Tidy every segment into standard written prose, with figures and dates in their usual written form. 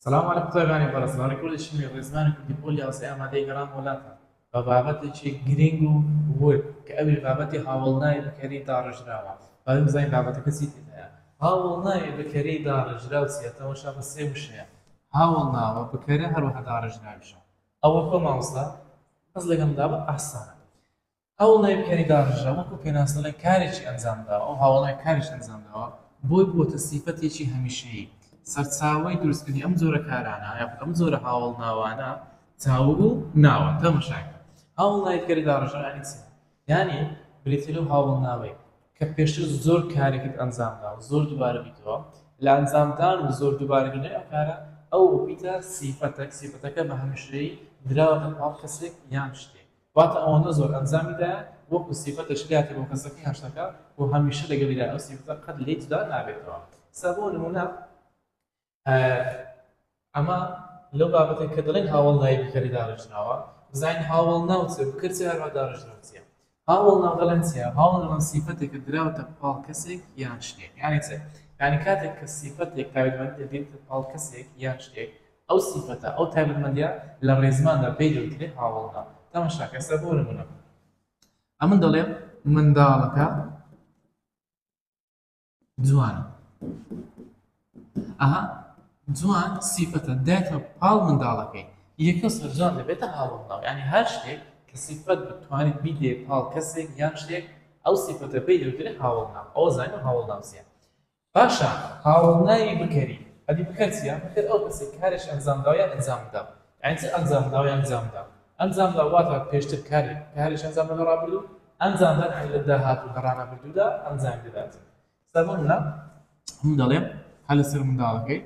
سلام علیکم قوتابیانی بەڕێز، بە ڕێکوردی شمی ڕێزمانی کوردی پۆلی یازدەی ئامادەیی گەڕام وڵاتان بە بابەتێکی گرنگ و ورد کە ئەویش بابەتی هاوەڵناوی بکەری داڕێژراوە. با بزانین بابەتەکە چی تێدایە. هاوەڵناوی بکەری داڕێژراو چییە؟ تەماشا بە سێ وشەیە، هاوەڵناوە، بکەرە، هەروەها داڕێژراویشە. ئەوە کۆ مامۆستا؟ بەس لەگەڵمدا بە ئاسانە. هەوڵنای بکەری داڕێژراو وەکو پێناسە دەڵێن کارێکی ئەنجام داوە، ئەو هاوەڵەیە کارێکی ئەنجام داوە بۆی بووەتە سیفەتێکی هەمیشەیی. سەرچاوەی دروستکردنی ئەم جۆرە کارانە یاخود ئەم جۆرە هاوەڵناوانە چاوگ و ناوە. تەماشای بکە. هاوەڵناوی بکەری داڕێژراو یانی چی؟ یانی بریتیە لەو هاوەڵناوەی کە پێشتر زۆر کارێکت ئەنجام داوە، زۆر دووبارە بیتەوە، لە ئەنجامدان و زۆر دووبارەکردنەوەی ئەو کارە ئەو بیتە سیفەتەک، سیفەتەکە بە هەمیشەیی دراوەتە پاڵ کەسێک یان شتێک. واتە ئەوەندە زۆر ئەنجامی دایە وەکو سیفەتێک لێهاتیە بۆ کەسەکە یان شتەکە و هەمیشە لەگەڵیدایە ئەو سیفەتە قەت لێی جودا نابێتەوە. ئێستا بۆ نمونە ئەمە لەو بابەتێک کە دەڵێن هاوەڵ ناوی بکەری داڕێژراوە، بزانین هاوەڵ ناو چیە، بکەر چیە، هەروەها داڕێژراو چیە. هاوەڵ ناو دەڵێن چیە؟ هاوەڵ دەڵێن سیفەتێکە دراوەتە پاڵ کەسێک یان شتێک. یانی چ؟ یانی کاتێک کە سیفەتێک تایبەتمەندی دەدرێتە پاڵ کەسێک یان شتێک، ئەو سیفەتە، ئەو تایبەتمەندیە لە ڕێزماندا پێی دەوترێ هاوەڵناو. تەماشاکە ئێستا بۆ نمونە ئەمن دەڵێم منداڵەکە جوانە. ئەها جوان سیفەتە دایتە پاڵ منداڵەکەی، یەکەم سەر جوان دەبێتە هاوەڵناو. یعنی هەر شتێک کە سیفەت بتوانیت بیدێ پاڵ کەسێک یان شتێک، ئەو سیفەتە پێی دەوترێ هاوەڵناو. ئەوە زانیم هاوەڵناو چییە. باشە هاوەڵناوی بکەری ئەدی بکەر چیە؟ بکەر ئەو کەسەی کارێکی ئەنجام داوە یان ئەنجام دا. یانی چ ئەنجام داوە یان ئەنجام دا؟ ئەنجام دا واتە پێشتر کارێک کارێکی ئەنجام دا لە ڕابردوو، ئەنجام دان یانی لە داهاتوو لە ڕانەبردوودا ئەنجامی دەدات. ئێستا بۆ نمونە من دەڵێم هەر لەسەر منداڵەکەی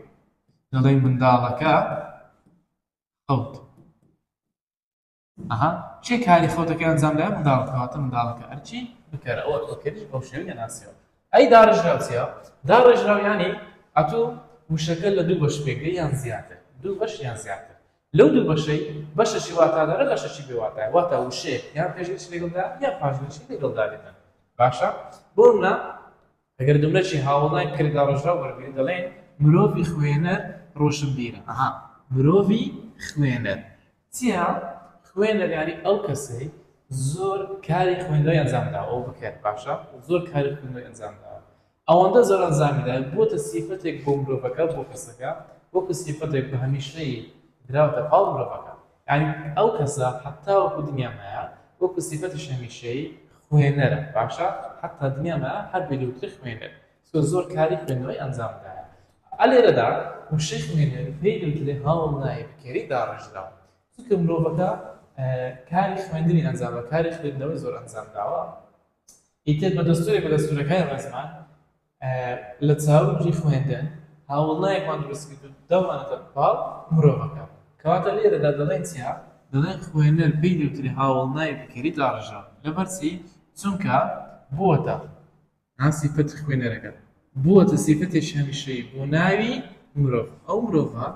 دەڵێم منداڵەکە خەوت. ئەها کێ کاری خەوتەکەی ئەنجام دایە؟ منداڵەکە. واتە منداڵەکە ئەرکی بکەرە. ئەوە بکەریش بەو شێوەی نەناسیەوە. ئەی داڕێژراو چییە؟ داڕێژراو یانی ئەتوو وشەکە لە دوو بەش پێک دێ یان زیاتر، دوو بەش یان زیاتر. لەو دوو بەشەی بەشەکی واتادارە بەشەکی بێ واتایە. واتە وشەیەک یان پێشگرێکی لەگەڵدا یان پاشگرێکی لەگەڵدا دێتن. باشە بۆ نمونە ئەگەر جوملەکی هاوەڵناوی بکەری داڕێژراو وەرگری دەڵێین مرۆڤی خوێنەر ڕۆشنبیرە. ئەها مرۆڤی خوێنەر چییە؟ خوێنەر یانی ئەو کەسەی زۆر کاری خوێندنەوەی ئەنجام داوە، ئەو بکەر. باشە زۆر کاری خوێندنەوەی ئەنجام داوە، ئەوەندە زۆر ئەنجامی داوە بۆتە سیفەتێک بۆ مرۆڤەکە، بۆ کەسەکە، وەکو سیفەتێک بە هەمیشەیی دراوەتە پاڵ مرۆڤەکە. یانی ئەو کەسە حەتا وەکو دنیا مایە وەکو سیفەتیش هەمیشەیی خوێنەرە. باشە حەتا دنیا مایە هەر بێ دەوترێ خوێنەر، چونکە زۆر کاری خوێندنەوەی ئەنجام دایە. ئە لێرەدا وشەی خوێنەر پێی دەوترێ هاوەڵناوی بکەری داڕێژراو، چونکە مرۆڤەکە کاری خوێندنی ئەنجام داوە، کاری خوێندنەوەی زۆر ئەنجام داوە. ئیتر بە دەستورێک بە دەستورەکانی ڕێزمان لە چاوگی خوێندن هاوەڵناوێکمان دروست کرد و داومانەتە پاڵ مرۆڤەکە. کەواتە لێرەدا دەڵێن چییە؟ دەڵێن خوێنەر پێی دەوترێ هاوەڵناوی بکەری داڕێژراو. لەبەر چی؟ چونکە بووەتە سیفەتی خوێنەرەکە بووەتە سیفەتێکی هەمیشەیی بۆ ناوی مرۆڤ. ئەو مرۆڤە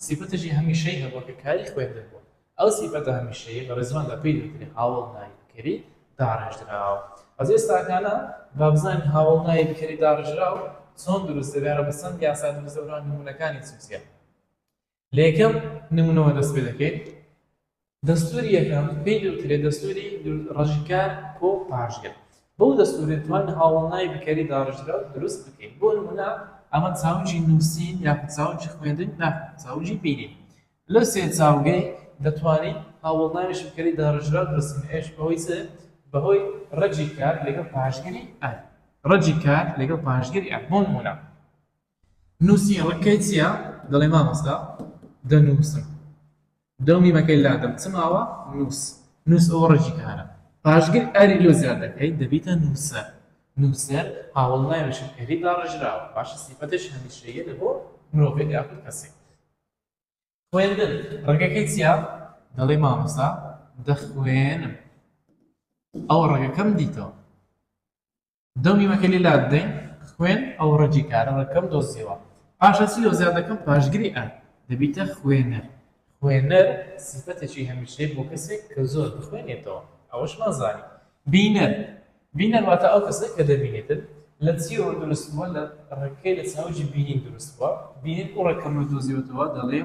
سیفەتێکی هەمیشەیی هەبووە کە کاری خوێندن بووە. ئەو سیفەتە هەمیشەیی لە ڕێزماندا پێی دەوترێ هاوەڵناوی بکەری داڕێژراو. ئەز ئێستاکانە با بزانین هاوەڵناوی بکەری داڕێژراو چۆن دروست دەبێت، بە چەند یاسا دروست دەبێت، نموونەکانی چی چییە. لە یەکەم نموونەوە دەست پێ دەکەین. دەستوری یەکەم پێی دەوترێت دەستوری ڕەجیکار کۆ پاشگر. بەو دەستورە توانین هاوەڵناوی بکەری داڕێژراو دروست بکەین. بۆ نموونە ئەمە چاوگی نووسین یاخود چاوگی خوێندن یاخود چاوگی بینین. لەو سێ چاوگەی دەتوانین هاوەڵناویش بکەری داڕێژراو دروست بکەین، ئەویش بەهۆی چ؟ بەهۆی ڕەگی کار لەگەڵ پاشگری ئەر. ڕەگی کار لەگەڵ پاشگری ئەر. بۆ نموونە نووسین ڕەگەکەی چییە؟ دەڵێ مامۆستا دەنووسم. دەو میمەکەی لادەم چ ماوە؟ نووس. نووس ئەوە ڕەگی کارە. پاشگر ئەری لۆ زیاد دەکەی دەبیتە نووسەر. نووسەر هاوەڵناوێکی بکەری داڕێژراوە. باشە سیفەتێکی هەمیشەییە لە بۆ مرۆڤێک یاخود کەسێک. خوێندن ڕەگەکەی چییە؟ دەڵێ مامۆستا دەخوێنم. ئەوە ڕەگەکەم دیتەوە. دەو میمەکە لێ لادەدەین، خوێن ئەو ڕەگی کارە ڕەگەکەم دۆزیەوە. پاشان چی لۆ زیاد دەکەم؟ پاشگری ئە دەبیتە خوێنەر. خوێنەر سیفەتێکی هەمیشەیی بۆ کەسێک کە زۆر بخوێنێتەوە. ئەوەشمان زانی. بینەر، بینەر واتە ئەو کەسەی کە دەبینێتن. لە چیەوە دروست بووە؟ لە ڕێکەی لە چاوگی بینین دروست بووە. بینین ئەو ڕێکەم دۆزیوەتەوە دەڵێ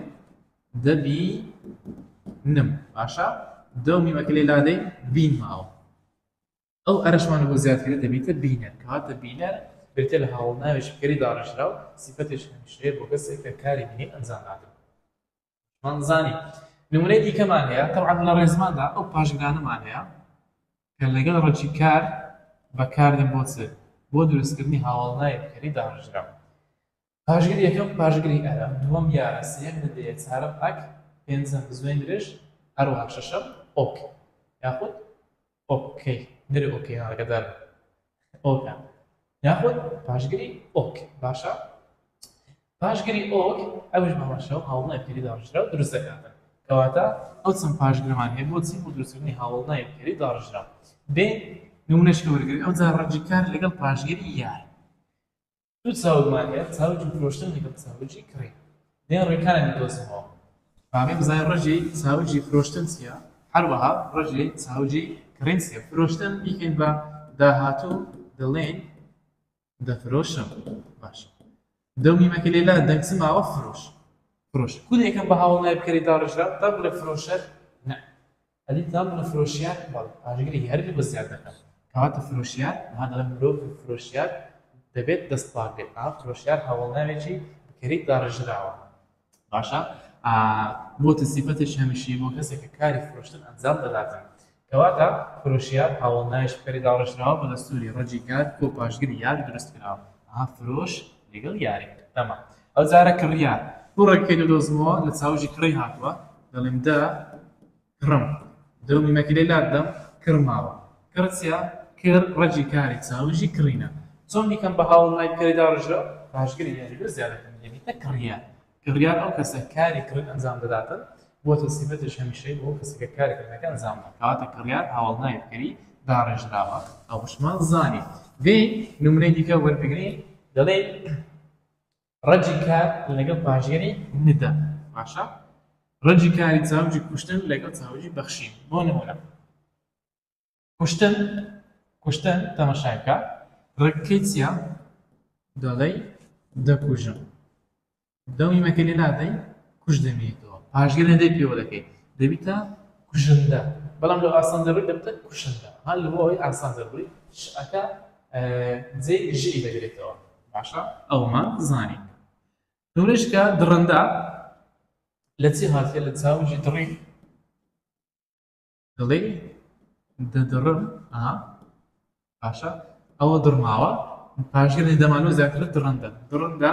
دەبینم. باشە دە و میمەکە لێ لادەی بین ماوە. ئەو ئەرەشمان بۆ زیاد کرد دەبیتە بینەر. کەواتە بینەر بریتیە لە هاوڵناوێکی بکەری داڕێژراو، سیفەتێکی هەمیشەیە بۆ کەسێک کە کاری بینین ئەنجام دادن. مان زانی نمونەی دیکەمان هەیە. تەبعەن لە ڕێزماندا ئەو پاشگرانەمان هەیە کە لەگەڵ ڕەگی کار بەکاردێن بۆ چ؟ بۆ دروستکردنی هاوڵناوی بکەری داڕێژراو. پاشگری یەکەم پاشگری ئەرە، دووەم یارە، سێیەم ندەیە، چوارەم ئەک، پێنجەم بزوێن درێژ، هەروەها شەشەم ئۆک یاخود ئۆکەی نەرێ ئۆکەی ئاگادار بن ئۆکە یاخود پاشگری ئۆک. باشە پاشگری ئۆک ئەویش بەمەشەوە هاوڵناوی بکەری داڕژراو دروست دەکاتن. کەواتە ئەو چەند پاشگرمان هەیە بۆ چی؟ بۆ دروستکردنی هاوڵناوی بکەری داڕژراو. بێ نمونەشکە وەرگری ئەو جار ڕەگی کار لەگەڵ پاشگری یار. دوو چاوگمان هەیە، چاوگی فرۆشتن لەگەڵ چاوگی کڕین. دێن ڕێکانیان دەدۆزمەوە. با بزانین ڕەگی چاوگی فرۆشتن چییە، هەروەها ڕەگی چاوگی کڕین چییە. فرۆشتن بیکەین بە داهاتوو دەڵێین دەفرۆشم. باشە دەو میمەکە لێ لا دەنگ چ ماوە؟ فرۆش. فرۆش کو دەیکەم بە هاوڵناوی بکەری داڕێژراو تا بڵێ فرۆشەر نە ئەدی تا بڵێ فرۆشیار بەڵێ پاشگری هەر لێ بۆ زیاد دەکەم. کەواتە فرۆشیار ها دەڵێم مرۆڤ فرۆشیار دەبێت دەست پاک بێت. ئا فرۆشیار هاوڵناوێکی بکەری داڕێژراوە. باشە بۆتە سیفەتێکی هەمیشەیی بۆ کەسێک کە کاری فرۆشتن ئەنجام دەداتن. کەواتە فرۆشیار هاوڵناوێکی بکەری داڕێژراوە بە دەستوری ڕەگی کار کۆ پاشگری یار دروست کراوە. ئەها فرۆش لەگەڵ یاری. تەمام. ئەو جارە کڕیار بۆ ڕێگەکەی دەدۆزمەوە لە چاوگی کڕی هاتووە دەڵێم دە کڕم دە میمەکە لێ لادەم کڕ ماوە. کڕ چییە؟ کڕ ڕەگی کاری چاوگی کڕینە. چۆن بیکەم بە هاوڵناوی بکەری داڕێژراو؟ پاشگری یاری بۆ زیاد دەکەم دەبیتە کڕیار. کڕیار ئەو کەسە کاری کڕین ئەنجام دەداتن، بۆتە سیفەتێکی هەمیشەیی بۆ ئەو کەسە کە کاری کڕینەکە ئەنجام دا. کەواتە کڕیار هاوڵناوی بکەری داڕێژراوە. ئەوەشمان زانی. بێین نمونەی دیکە وەربگرین دەڵێین ڕەگی کار لەگەڵ پاشگری ندە. باشە ڕەگی کاری چاوگی کوشتن لەگەڵ چاوگی بەخشین. بۆ نمونە کوشتن کوشتن تەماشای بکە ڕێکەکەی چییە؟ دەڵێی دەکوژم. دە میمەکە لێ لادەی کوژ دەمێنێتەوە. پاشگر نەدەی پێوە دەکەی دەبیتە کوژندە. بەڵام لە ئاسان دەربڕی دەبتە کوشندە. ها لە بۆ ئەوەی ئاسان دەربڕی شەکە جێی ژی دەگرێتەوە. باشە ئەومان زانی. نمونەشکە دڕندە لە چی هاتیە؟ لە چاوگی دڕین. دەڵێی دەدڕم. ئا باشە ئەوە دڕماوە پاشگری دەمانەوە زیاتر دڕندە. دڕندە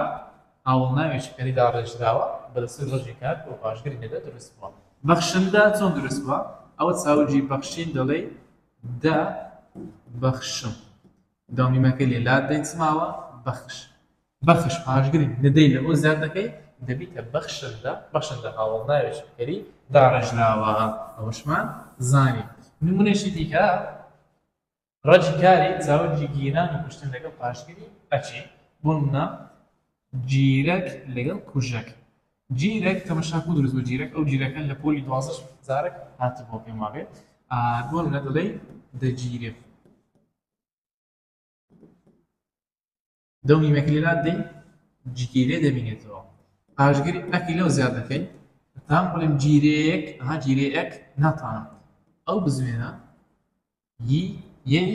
هاوڵناوێکی کەری داڕێژراوە بە دەستوری ڕەگی کار بۆ پاشگری نەدە دروست بووە. بەخشندە چۆن دروست بووە؟ ئەوە چاوگی بەخشین دەڵێی دە بەخشم. دەومیمەکەی لێ لات دەین چ ماوە؟ بەخش. بەخش پاشگری ندەی لە بۆ زیاد دەکەی دەبیتە بەخشندە. بەخشندە هاوڵناوێکی بکەری داڕێژراوە. ئەوەشمان زانی. نمونەیەکی دیکە ڕەگی کاری چاوگی گیران و کوشتن لەگەڵ پاشگری ئەچی. بۆ نمونە گیرەک لەگەڵ کوژەک. گیرەک تەمەشا کو دروست بوو گیرەک؟ ئەو گیرەکە لە پۆلی 12 جارێک هاتبووە پێم وابێ. بۆ نمونە دەڵێی دەگیرێ. دەو میمەکە لێ لادەی گیرێ دەبینێتەوە. پاشگری ئەکی لەو زیاد دەکەی تام بڵێم گیرەیەک. ئەها گیرەیەک ناتوانم ئەو بزوێنە ی یەی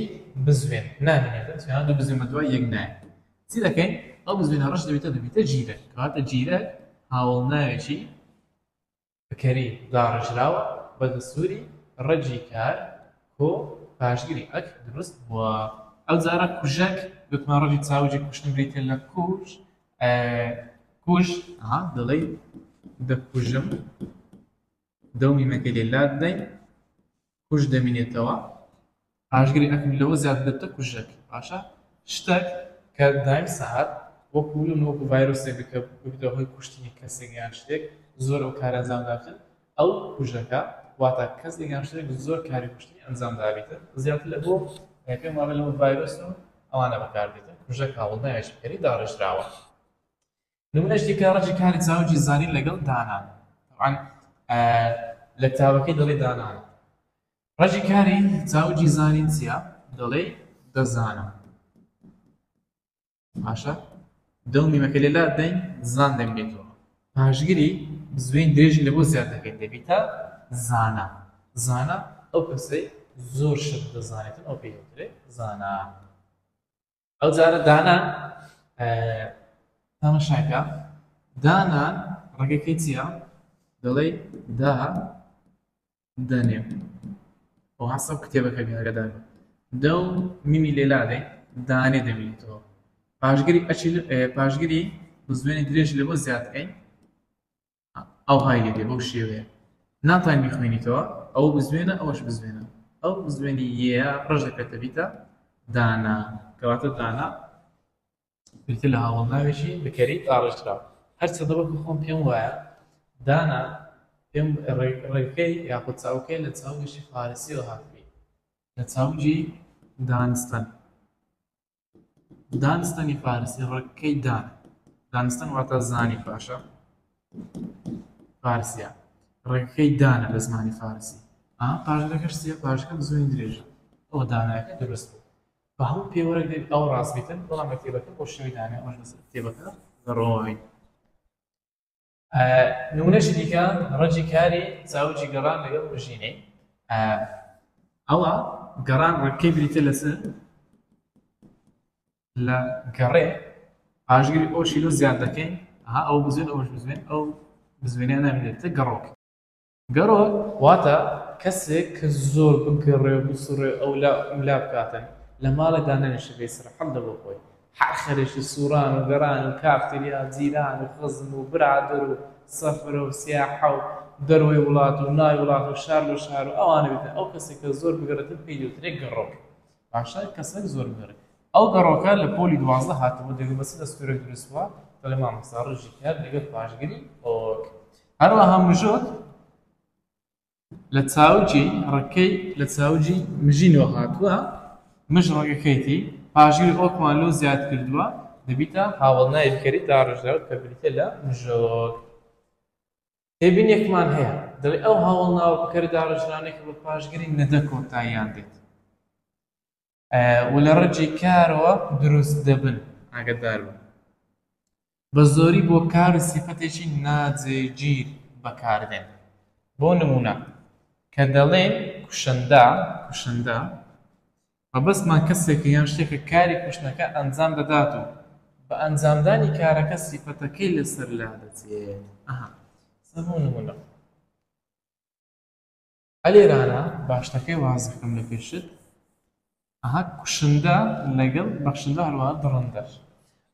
بزوێن نامێنێتە چیان دوو بزوێن بە دوای یەک نایە. چی دەکەین؟ ئەو بزوێنە ڕەش دەبێتە دەبێتە گیرەک. کەواتە گیرەک هاوڵناوێکی بکەری داڕێژراوە بە دەستوری ڕەگی کار کۆ پاشگری ئەک دروست بووە. ئەو جارە کوژەک گوتمان ڕەگی چاوگی کوشتن بریتیە لە کوژ کوژ. ئەها دەڵێی دەکوژم. دەو میمەکەی لێ لات دەین کوژ دەمینێتەوە. پاشگری ئەکم لەوە زیاد دەبتە کوژەک. باشە شتەک کە دایم سەعات وەکو لون وەکو ڤایرۆسێک کە ببێتە هۆی کوشتنی کەسێک یان شتێک زۆر ئەو کارە ئەنجام دابێتن ئەو کوژەکە واتە کەسێک یان شتێک زۆر کاری کوشتنی ئەنجام دابێتن زیاتر لە بۆ پێم وابێ لەوە ڤایرۆس و ئەوانە بەکاردێتن. کوژەک هاوڵناوێکی بکەری داڕێژراوە. نمونەش دیکە ڕەگی کاری چاوگی زانین لەگەڵ دانان. طبعا لە کتابەکەی دەڵێ دانان. ڕەگی کاری چاوگی زانین چییە؟ دەڵێ دەزانم. باشە دە و میمەکە لێ لادەین زان دەمێنێتەوە. پاشگری بزوێن درێژی لە بۆ زیاد دەکەین دەبیتە زانا. زانا ئەو کەسەی زۆر شت دەزانێتن ئەو پێی دەوترێ زانا. ئەو جارە دانان تەماشاکە دانان ڕێگەکەی چییە؟ دەڵێی دا دەنێم ئەو حەسەب کتێبەکە بێ ئاگادار بە دە و میمی لێ لادەین دانێ دەمێنێتەوە پاشگری ئەچی پاشگری بزوێنی درێژ لە بۆ زیاد بکەین ئەوهای لێ دێ بەو شێوەیە ناتوانین بیخوێنیتەوە ئەو بزوێنە ئەوەش بزوێنە ئەو بزوێنی یە ڕەش دەکرێتە بیتە دانا کەواتە دانا بریتە لە هاوەڵناوێکی بکەری داڕێژراو هەرچەندە وەکو خۆم پێم وایە دانا پێم ڕێگەی یاخود چاوکەی لە چاوگێکی فارسیەوە هاتبی لە چاوگی دانستن دانستنی فارسی ڕێگەکەی دان دانستن واتە زانی باشە فارسیە ڕێگەکەی دانە لە زمانی فارسی ئا پاشگرەکەش چیە پاشگرەکە بزوێنی درێژە ئەوە دانایەکە دروست بوو بە هەموو پێوەرێک دەبێت ئەوە ڕاست بیتن بەڵام لە کتێبەکە بۆ شێوەی دانێ ئەوەش لەسەر کتێبەکە دەڕۆین نمونەشی دیکە ڕەجی کاری چاوجی گەڕان لەگەڵ مژینەی ئەوە گەڕان ڕەکەی بریتە لەسەر لە گەڕێ پاشگری ئۆشی لۆ زیاد دەکەین ئەها ئەو بزوێن ئەوش بزوێن ئەو بزوێنیان نامێنێتە گەڕۆک گەڕۆک واتە کەسێک کە زۆر بگەڕێ و بسوڕێ و ئەولا و ئەملا بکاتن، لە ماڵێ دانەنیشێ بێ ئیسراحەت لەبۆ خۆی، هەر خەرێکی سوڕان و گەڕان و کافتریا و جیران و خزم و برادەر و سەفرە و سیاحە و دەرەوەی وڵات و ناوی وڵات و شار لۆ شار و ئەوانە بێتن، ئەو کەسێک کە زۆر بگەڕێتن پێی دەوترێ گەڕۆک. باشە کەسێک زۆر بگەڕێ. ئەو گەڕۆکە لە پۆلی 12 هاتبوو دەگوت بە چ دەستوورێک دروست بووە؟ دەڵێ مامۆستا ڕژی کار لەگەڵ پاشگری ئۆک. هەروەها مژۆک لە چاوگی ڕەکەی لە چاوگی مژینەوە هاتووە مژ ڕەگەکەیتی پاشگری ئۆکمان لۆ زیاد کردووە دەبیتە هاوەڵناوی بکەری داڕێژراو کە بریتیە لە مژۆک. تێبینیەکمان هەیە دەڵێ ئەو هاوەڵناوە بکەرە داڕێژراونەی کە بە پاشگری ندە کۆتاییان دێت و لە ڕەگی کارەوە دروست دەبن ئاگادار بن بە زۆری بۆ کار و سیفەتێکی ناجێگیر بەکاردێن. بۆ نموونە کە دەڵێین کوشندە، کوشندە، مەبەستمان کەسێکە یان شتێکە کاری کوشتنەکە ئەنجام دەدات و بە ئەنجامدانی کارەکە سیفەتەکەی لەسەر لادەچێت. ئەها سە بۆ نموونە ئەلێرانە باشتەکەی وازح کەم لە پێشت ئەها کوشندە لەگەڵ بەخشندە هەروەها دڕندەش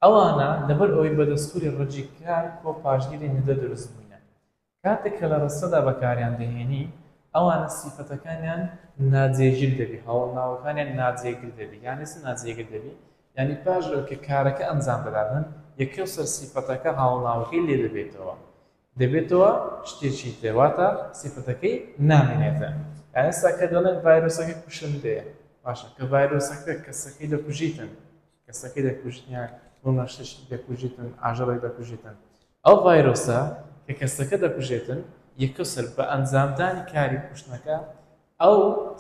ئەوانە لەبەر ئەوەی بە دەستوری ڕەجی کار کۆ پاشگری ندە دروست بووینە کاتێک کە لە ڕستەدا بەکاریان دەهێنی ئەوانە سیفەتەکانیان ناجێگیر دەبی هاوەڵناوەکانیان ناجێگر دەبی یانی چ ناجێگر دەبی یانی پاش ئەوەی کە کارەکە ئەنجام دەداتن یەکەو سەر سیفەتەکە هاوەڵناوەکەی لێ دەبێتەوە دەبێتەوە شتێکی تر واتە سیفەتەکەی نامێنێتە یان ئێستا کە دەڵێن ڤایرۆسەکە کوشندەیە باشە کە ڤایرۆسەکە کەسەکەی دەکوژیتن کەسەکەی دەکوژیتن یان بۆ شتێکی دەکوژیتن ئاژەڵێک دەکوژیتن ئەو ڤایرۆسە کە کەسەکە دەکوژێتن یەکەسەر بە ئەنجامدانی کاری کوشتنەکە ئەو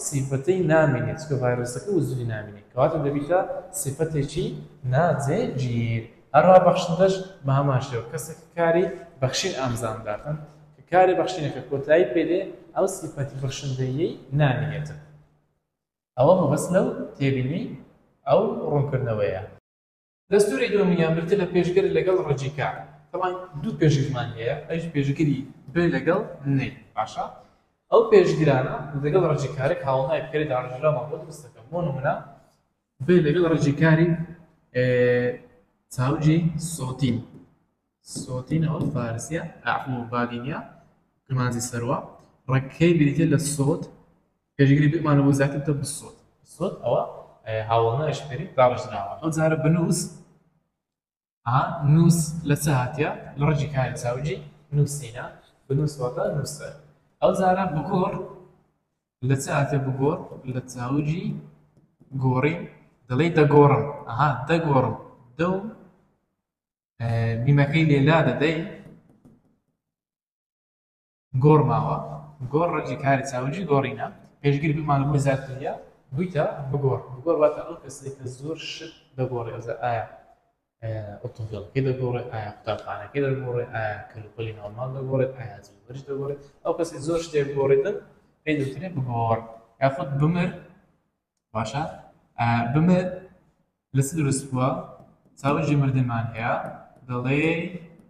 سیفەتەی نامێنێت چونکە ڤایرۆسەکە وجودی نامێنێت کەواتە دەبیتە سیفەتێکی ناجێگیر هەروەها بەخشندەش بە هەمان شێوە کەسێک کە کاری بەخشین ئەنجام داتن کە کاری بەخشینەکە کۆتایی پێ دێ ئەو سیفەتی بەخشندەییەی نامێنێتن ئەوە مەبەست لەو تێبینی ئەو ڕوونکردنەوەیە. دەستوری دووەمیان بریتیە لە پێشگر لەگەڵ ڕەگی کار. تەبعەن دوو پێشگرمان هەیە ئەویش پێشگری ب لەگەڵ نەی باشە ئەو پێشگرانە لەگەڵ ڕەگی کارێک هاوڵناوی بکەری داڕێژراومان بۆ دروست دەکەن بۆ نمونە ب لەگەڵ ڕەگی کاری چاوگی سۆتین سۆتین ئەوە فارسیە ئەعفو بادینیە کرمانجی سەروە ڕەگەکەی بریتیە لە سۆت پێشگری بمان بۆ زیاتر بتە بسۆت بسۆت ئەوە هاوڵناویش بکەری داڕێژراوە ئەو جارە بنووس ئا نووس لە چ هاتیە لە ڕەگی کاری چاوگی نووسینە بنووس واتە نووسەر ئەو جارە بگۆڕ لە چ هاتیە بگۆڕ لە چاوگی گۆڕین دەڵێی دەگۆڕم ئەها دەگۆڕم دە و میمەکەی لێ لا دەدەی گۆڕ ماوە گۆڕ ڕەگی کاری چاوگی گۆڕینە پێشگری بمان بۆ زیاتریە بوویتە بگۆڕ بگۆڕ واتە ئەو کەسێک کە زۆر شت دەگۆڕێ ئەوجا ئایا. ئۆتۆمبێلەکەی دەگۆڕێت، ئایا قوتابخانەکەی دەگۆڕێت، ئایا کەلوپەلی ناوماڵ دەگۆڕێت، ئایا جلوبەرگ دەگۆڕێت. ئەو کەسەی زۆر شتێک بگۆڕێتن پێی دەوترێت بگۆڕ. یاخود بمر، باشە بمر لە چ دروست بووە؟ چاوگی مردنمان هەیە، دەڵێ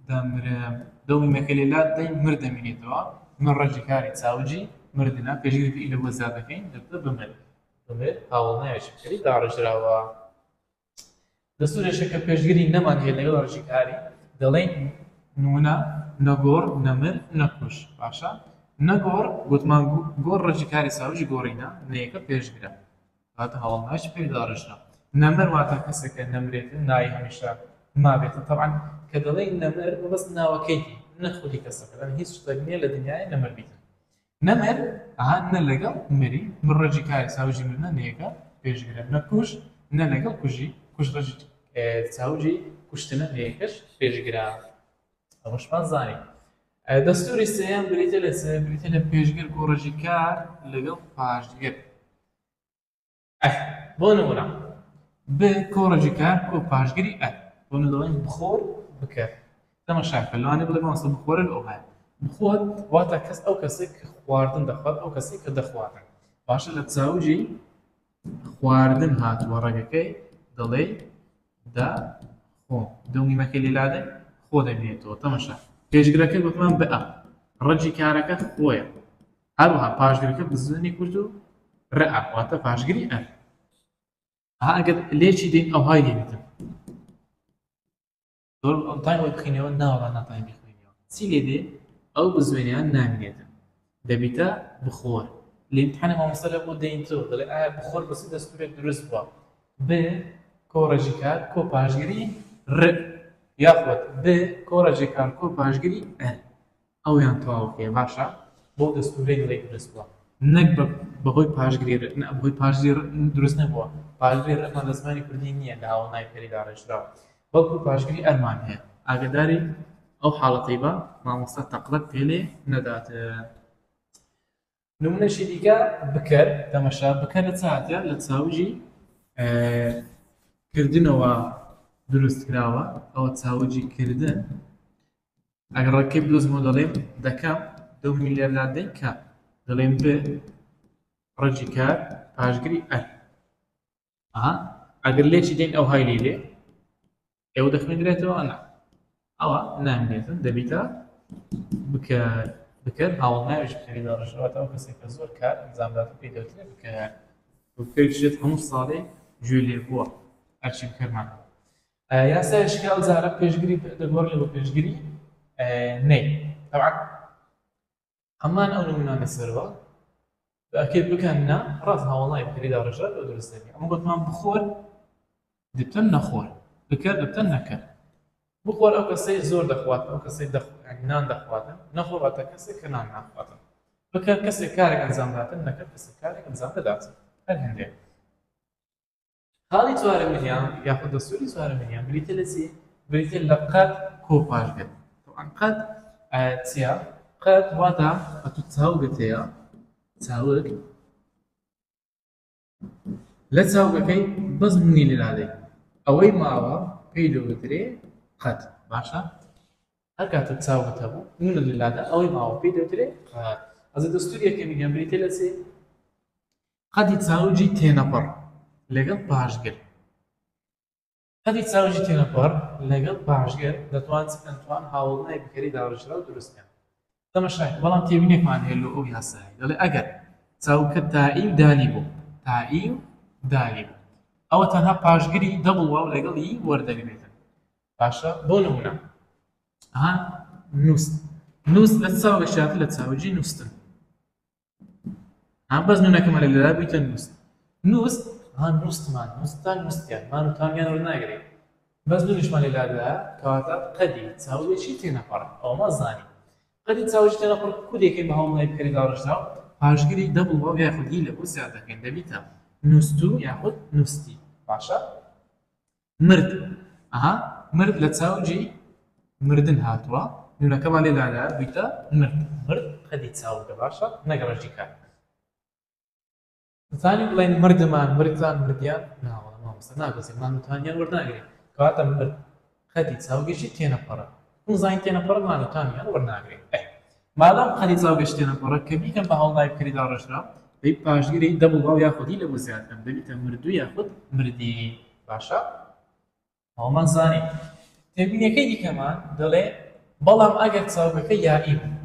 دەمرم، دەو میمەکە لێ لات دەین مر دەمینێتەوە، من ڕەگی کاری چاوگی مردنە، پێشگری فیعل بۆ زیاد دەکەین دەبێتە بمر. بمر هاوەڵناوێکی بکەری داڕێژراوە. دەستورێکە کە پێشگری نەمان هەیە لەگەڵ ڕەگی کاری، دەڵێین نمونە نەگۆڕ، نەمر، نەکوش. باشە نەگۆڕ گوتمان گۆڕ ڕەگی کاری چاوگی گۆڕینە، نەیەکە پێشگرە، واتە هاوەڵناوێکی پێک داڕێژرا. نەمر واتە کەسێکە نەمرێتن، ناوی هەمیشە مابێتن. طبعا کە دەڵێین نەمر مەبەست ناوەکەیتی نە خودی کەسەکە، لەن هیچ شتێک نییە لە دنیای نەمر بیتن. نەمر ئەها نە لەگەڵ مری، مر ڕەگی کاری چاوگی مردنە، نەیەکە پێشگرە. نەکوژ نە لەگەڵ کوژی، کوژ ڕەگی چاوگی کوشتنە، نەیەکەش پێشگرە. ئەوەشمان زانی. دەستوری سێیەم بریتە لە چ؟ بریتە لە پێشگر کۆ ڕەگی کار لەگەڵ پاشگر. بۆ نمونە ب کۆ ڕەگی کار کۆ پاشگری ئە، بۆ نمونە دەڵێن بخۆر بکەر. تەماشا بکە لەوانەیە بڵێ مامۆستا بخۆرە لە ئەوهایە. بخۆر واتە کەس ئەو کەسێک کە خواردن دەخوات، ئەو کەسێک کە دەخواتن. باشە لە چاوگی خواردن هاتووە ڕەگەکەی دەڵێی دەخۆم، دەو میمەکەی لێ لادەی خۆ دەبینێتەوە. تەماشا پێشگرەکە گوتمان بئە، ڕەگی کارەکە خۆیە، هەروەها پاشگرەکە بزوێنی کورت و ڕئە واتە پاشگری ئەر. ئەها ئەگەر لێکی دێین ئەوهای لێ بیتن زۆر تایم ئەوەی بخینەوە ناوەڵا ناتوانین بخوێنیەوە. چی لێ دێ؟ ئەو بزوێنیان نامینێتن دەبیتە بخۆر. لە ئیمتحانی مامۆستا لە بۆ دەین تۆ دەڵێ ئایا بخۆر بە چ دەستورێک دروست بووە؟ ب کۆ ڕەگی کار کۆ پاشگری ر، یاخود ب کۆ ڕەگی کار کۆ پاشگری ئەر. ئەویان تەواو بکەیە باشە بەو دەستورەی دەڵێی دروست بووە نەک بەهۆی پاشگری ر، نە بەهۆی پاشگری ر دروست نەبووە. پاشگری ڕمان لە زمانی کوردی نییە لە هاوەڵناوی پەری داڕێژراوە، بەڵکو پاشگری ئەرمان هەیە. ئاگداری ئەو حاڵەتەی بە مامۆستا تەقلەت پێ لێ نەدات. نمونەشی دیکە بکەر، تەمەشا بکەر لە چ هاتیە؟ لە چاوگی کردنەوە دروست کراوە. ئەوە چاوگی کردن ئەگەر ڕێکەی بدۆزمەوە دەڵێم دەکەم، دەو میلێر لادەین کە دەڵێم ب ڕەگی کار پاشگری ئەر. ئەها ئەگەر لێکی دێن ئەوهای لێ دێ ئێوە دەخوێندرێتەوە نا ئەوە نامێنێتن دەبیتە بکەر. بکەر هاوڵناویش بکەری داڕێژراوەتە ئەو کەسێک کە زۆر کار ئەنجامدات و پێی دەوترێت بکەر. بکەریش دێت هەموو ساڵێ گوێ لێ بووە ئەرچی بکەرمان. یاسایش کە ئەو جارە پێشگری دەگۆڕێ بۆ پێشگری نەی. طبعا هەمان ئەو نمونانە سەرەوە ئەکرد بکەن نا ڕاست هاوڵای بکەری داڕێژرا لەو دروست دەبێ. ئەمە گوتمان بخۆر دەبتە نەخۆر، بکەر دەبتە نەکەر. بخۆر ئەو کەسەی زۆر دەخوات، ئەو کەسەی نان دەخواتن. نەخۆر واتە کەسێک کە نان ناخواتن. بکەر کەسێک کارێک ئەنجام داتن، نەکەر کەسێک کارێک ئەنجام دەداتن. هەر هەندێک. خاڵی چوارەمینیان یاخود دەستوری چوارەمینیان بریتە لە چی؟ بریتە لە قەت کۆ پاشگر. طبعا قەت چییە؟ قەت واتە ئەتوو چاوگت هەیە، چاوگ لە چاوگەکەی بەس نونی لێ لادەی، ئەوەی ماوە پێی دەوترێ قەت. باشە هەر کاتێک چاوگت هەبوو نونت لێ لادا، ئەوەی ماوە پێی دەوترێ قەت. ئەزە دەستوری یەکەمینیان بریتە لە چی؟ قەدی چاوگی تێنەپەڕ لەگەڵ پاشگر. قەدی چاوگی تێنەپەڕ لەگەڵ پاشگر دەتوان چ بکەن؟ توان هاوەڵناوی بکەری داڕێژراو دروست بکەن. تەماشای بەڵام تێبینێکمان هەیە لۆ ئەو یاسایە، دەڵێ ئەگەر چاوگەکە تائی و دالی بوو، تائی و دالی بوو، ئەوە تەنها پاشگری double واو لەگەڵ ی وەردەگرێتن. باشە بۆ نمونە ها نووست، نووست لە چاوگە شاتە لە چاوگی نووستن، ها بەس نونەکەمان لە لێرا بیتە نووست. نووست ها نووستمان، نووستان، نووستیان، مان و تانیان وەرناگرێت، بەس نونیشمان لێ لادا، کەواتە قەدی چاوگێکی تێنەپەڕ. ئەوەمان زانی قەدی چاوگی تێنەپەڕ کو دەکەین بە هەوڵنای بکەری داڕێژراو، پاشگری double واو یاخود ی لە بۆ زیاد دەکەین دەبیتە نووستو یاخود نووستی. باشە مرد، ئەها مرد لە چاوگی مردن هاتووە، نونەکەمان لێ لادا بیتە مرد. مرد قەدی چاوگە، باشە نەک ڕەگی کار. دەتوانین بڵێین مردمان، مردتان، مردیان؟ ناوەڵا مامۆستا ناگوزێ، مان و تانیان وەرناگرین. کەواتە مرد قەدی چاوگێکی تێنەپەڕە. چون زانین تێنەپەڕە مان و تامیان وەرناگرێ. ئه مادام قەدی چاوگێکی تێنەپەڕە کە بیکەم بە هاوڵناوی بکەری داڕێژراو دەبی پاشگری double واو یاخود ی لە بۆ زیاد کەم دەبیتە مردوو یاخود مردی. باشە ئەوەمان زانی. تێبینیەکەی دیکەمان دەڵێ بەڵام ئەگەر چاوگەکە یائی بوو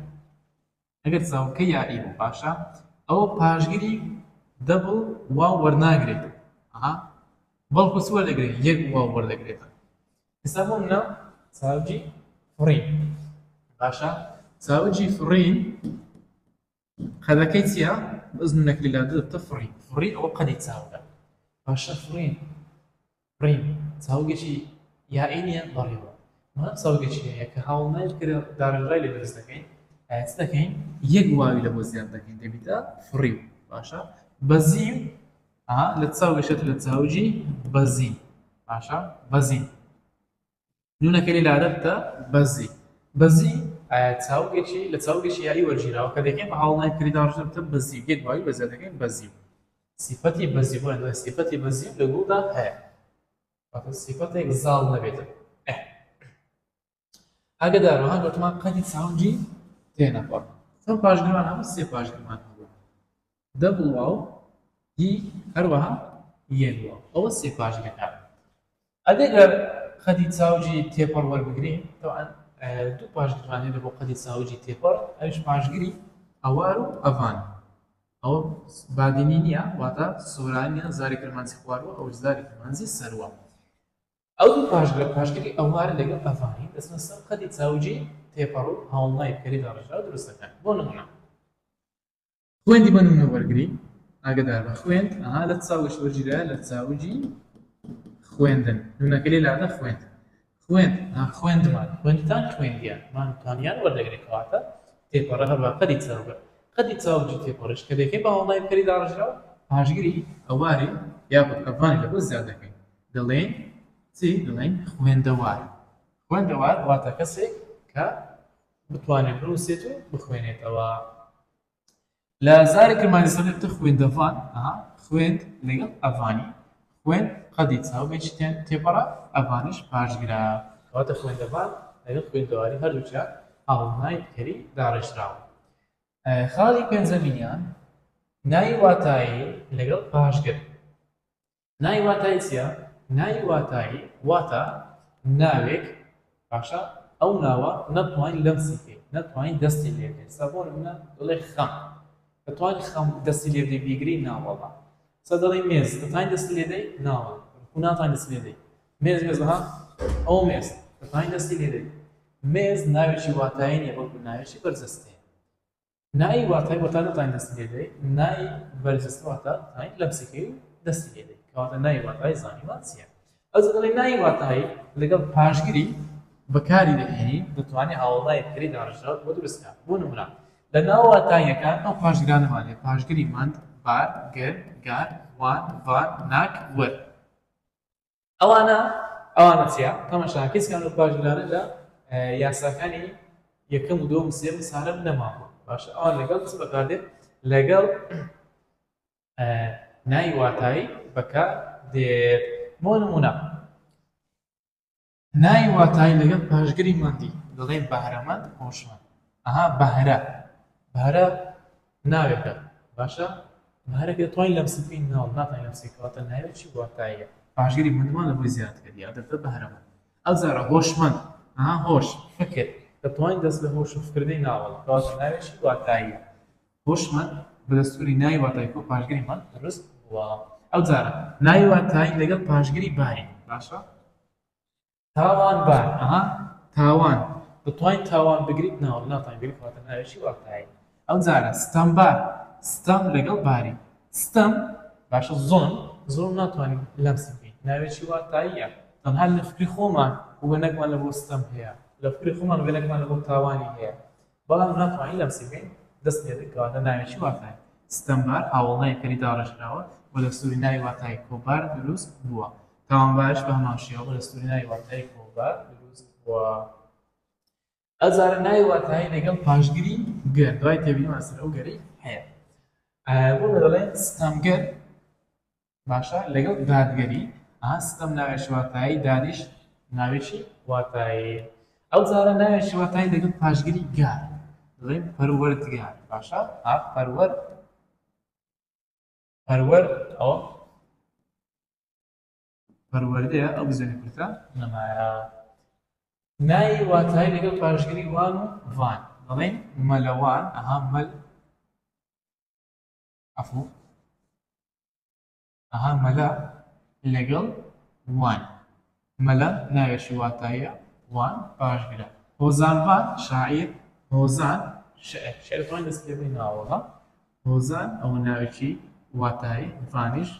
ئەگەر چاوگەکە یائی بوو باشە ئەوە پاشگری double واو وەرناگرێت ئەها بەڵکو چ وەردەگرێت یەک واو وەردەگرێت ئێستا بۆ منە چاوگی فڕین باشە چاوگی فڕین قەدەکەی چییە بەس نونەکەی لا دەبتە فڕین فڕین ئەوە قەدی چاوگە باشە فڕین فڕین چاوگێکی یائی نییە بەڕێوە مام چاوگێکی هەیە کە هاوڵناوی بکرێ داڕێژرای لێ دروست دەکەین ئایا چ دەکەین یەک واوی لە بۆ زیاد دەکەین دەبیتە فڕیو باشە بەزین ئا لە چاوگەشێت لە چاوگی بەزین باشە بەزین نونەکەی لێ لادەبتە بەزی بەزی ئایا چاوگێکی لە چاوگێکی یائی وەرگیراوە کە دەکەین بە هاوڵناوی بکەری داڕێژرا بەزی یەک واوی بە زیاد دەکەین بەزی سیفەتی بەزی بۆیان دەڵێن سیفەتی بەزی لە گوڵدا هەیە واتە سیفەتێک زاڵ نەبێتن ئاگدارەوە ها گوتمان قەدی چاوگی تێنەپەڕ چەند پاشگرمان هەبوو سێ پاشگرمان هەبوو double واو ی هەروەها یەک واو ئەوە سێ پاشگرەکان ئەگەر قەدی چاوگی تێپەڕ وەربگرین طبعا دوو پاشگرمان هەیە بۆ قەدی چاوگی تێپەڕ ئەویش پاشگری ئەوار و ئەڤان ئەوە بادینی نییە واتە سۆرانیە زاری کرمانجی خواروە ئەوش زاری کرمانجی سەروە ئەو دوو پاشگرە پاشگری ئەوار لەگەڵ ئەڤانی دەچنە سەر قەدی چاوگی تێپەڕ و هاوڵناوی بکەری داڕێژراو دروست دەکەن بۆ نمونە خوێندی بە نمونە وەرگری ئاگدار بە خوێند ئەها لە چاوگش وەرگیرایە لە چاوگی خوێندن نونەکە لێ لادە خوێند خوێند ها خوێندمان خوێندتان خوێندیان مان توانیان وەردەگرێت کەواتە تێپەڕە هەروە قەدی چاوگە قەدی چاوگی تێپەڕش کە دەکەین بە هاوڵای بکەری داڕێژراو پاشگری ئەواری یاخود ئەڤانی لە بۆ زیاد دەکەین دەڵێن چی دەڵێن خوێندەوار خوێندەوار واتە کەسێک کە بتوانێت بنووسێت و بخوێنێتەوە لە زاری کرمانجی سەرێتە خوێندەڤان خوێند لەگەڵ ئەڤانی خوێند قەدی چاوگێکی تێپەڕە ئەڤانیش پاشگرە کەواتە خوێندەڤان لەگەڵ خوێندەواری هەردووکیان هاوڵناوی بکەری داڕێژراوە خاڵی پێنجەمینیان ناوی واتایی لەگەڵ پاشگر ناوی واتایی چییە؟ ناوی واتایی واتە ناوێک باشە ئەو ناوە نەتوانین لەمسی کەین نەتوانین دەستی لێ بدەین سا بۆ نمونە دەڵێ خەم دەتوانین خەم دەستی لێ بدەی بیگری ناوەڵا سا دەڵێ مێز دەتوانین دەستی لێ دەی ناوەڵا و ناتوانین دەستی لێ دەی مێز مێز ها ئەو مێز دەتوانین دەستی لێ دەی مێز ناوێکی واتایی نییە بەڵکو ناوێکی بەرجەستەیە ناوی واتای واتە نەتوانین دەستی لێ دەی ناوی بەرجەستە واتە توانین لەمسی کەی و دەستی لێ دەی کەواتە ناوی واتای زانیمان چییە ئەوجا دەڵێ ناوی واتایی لەگەڵ پاشگری بەکاری دەهێنین دەتوانێت هاوڵناوی بکەری داڕێژراو بۆ دروست کات بۆ نمونە لە ناو واتاییەکان ئەو پاشگرانەمان هەیە پاشگری مەند بار گر گار وان ڤان ناک وەر ئەوانە ئەوانە چیە تەماشا هیچ کام لەو پاشگرانە لە یاساکانی یەکەم و دووەم و سێیەم و چوارەم نەماوە باشە ئەوان لەگەڵ چ بەکاردێت لەگەڵ ناوی واتایی بەکار دێت بۆ نمونە ناوی واتایی لەگەڵ پاشگری مەندی دەڵێن بەهرەمەند هۆشمەند ئەها بەهرە بەهرە ناوێکە باشە بەهرەکە دەتوانین لەمسی بکەین ناو ناتوانین لەمسی کەواتە ناوێکی واتاییە پاشگری مەندمان لە بۆی زیاد کرد یا دەبێتە بەهرەمەند ئەو جارە هۆشمەند ئەها هۆش فکر دەتوانین دەست لە هۆش و فکردەی ناوەڵە کەواتە ناوێکی واتاییە هۆشمەند بە دەستوری ناوی واتایی کۆ پاشگری مەند دروست بووە ئەو جارە ناوی واتایی لەگەڵ پاشگری باری باشە تاوان بار ئەها تاوان دەتوانین تاوان بگریت ناوە ناتوانین بگریت کەواتە ناوێکی واتایی ئەو جارە ستەمبار ستەم لەگەڵ باری ستەم باشە زۆن زۆر ناتوانین لەمسی بکەین ناوێکی واتاییە تەنها لە فکری خۆمان وێنەکمان لە بۆ ستەم هەیە لە فکری خۆمان وێنەکمان لە بۆ تاوانی هەیە بەڵام ناتوانین لەمسی بکەین دەست لێ دەکەین کەواتە ناوێکی واتایی ستەمبار هاوەڵناوی کەری داڕێژراوە و لە سووری ناوی واتایی کۆبار دروست بووە تاوانباریش بە هەمان شێوە بە دەستووری ناوی واتایی کۆبار دروست بووە. ئەجارە ناوی واتایی لەگەڵ پاشگری گەر دوای تێبینیمان لەسەر ئەو گەرەی هەیە بۆ دەڵێن ستەمگەر باشە لەگەڵ دادگەری ئا ستەم ناوێکی واتایی دادیش ناوێکی واتایی. ئەو جارە ناوێکی واتایی لەگەڵ پاشگری گار دەڵێن پەروەردگار. باشە ها پەروەر پەروەر ئەوە پەروەردەیە ئەو بزوێنە کورتە نەمایە. ناوی واتایی لەگەڵ پاشگری وان و ڤان دەڵێن مەلەوان. ئەها مەل عەفو ئەها مەلا لەگەڵ وان. مەلا ناوێکی واتاییە وان پاشگرە. هۆزانڤان شاعیر هۆزان شعر شعر توانین دەست پێ بکەین ناوەڵا هۆزان ئەوە ناوێکی واتایی ڤانیش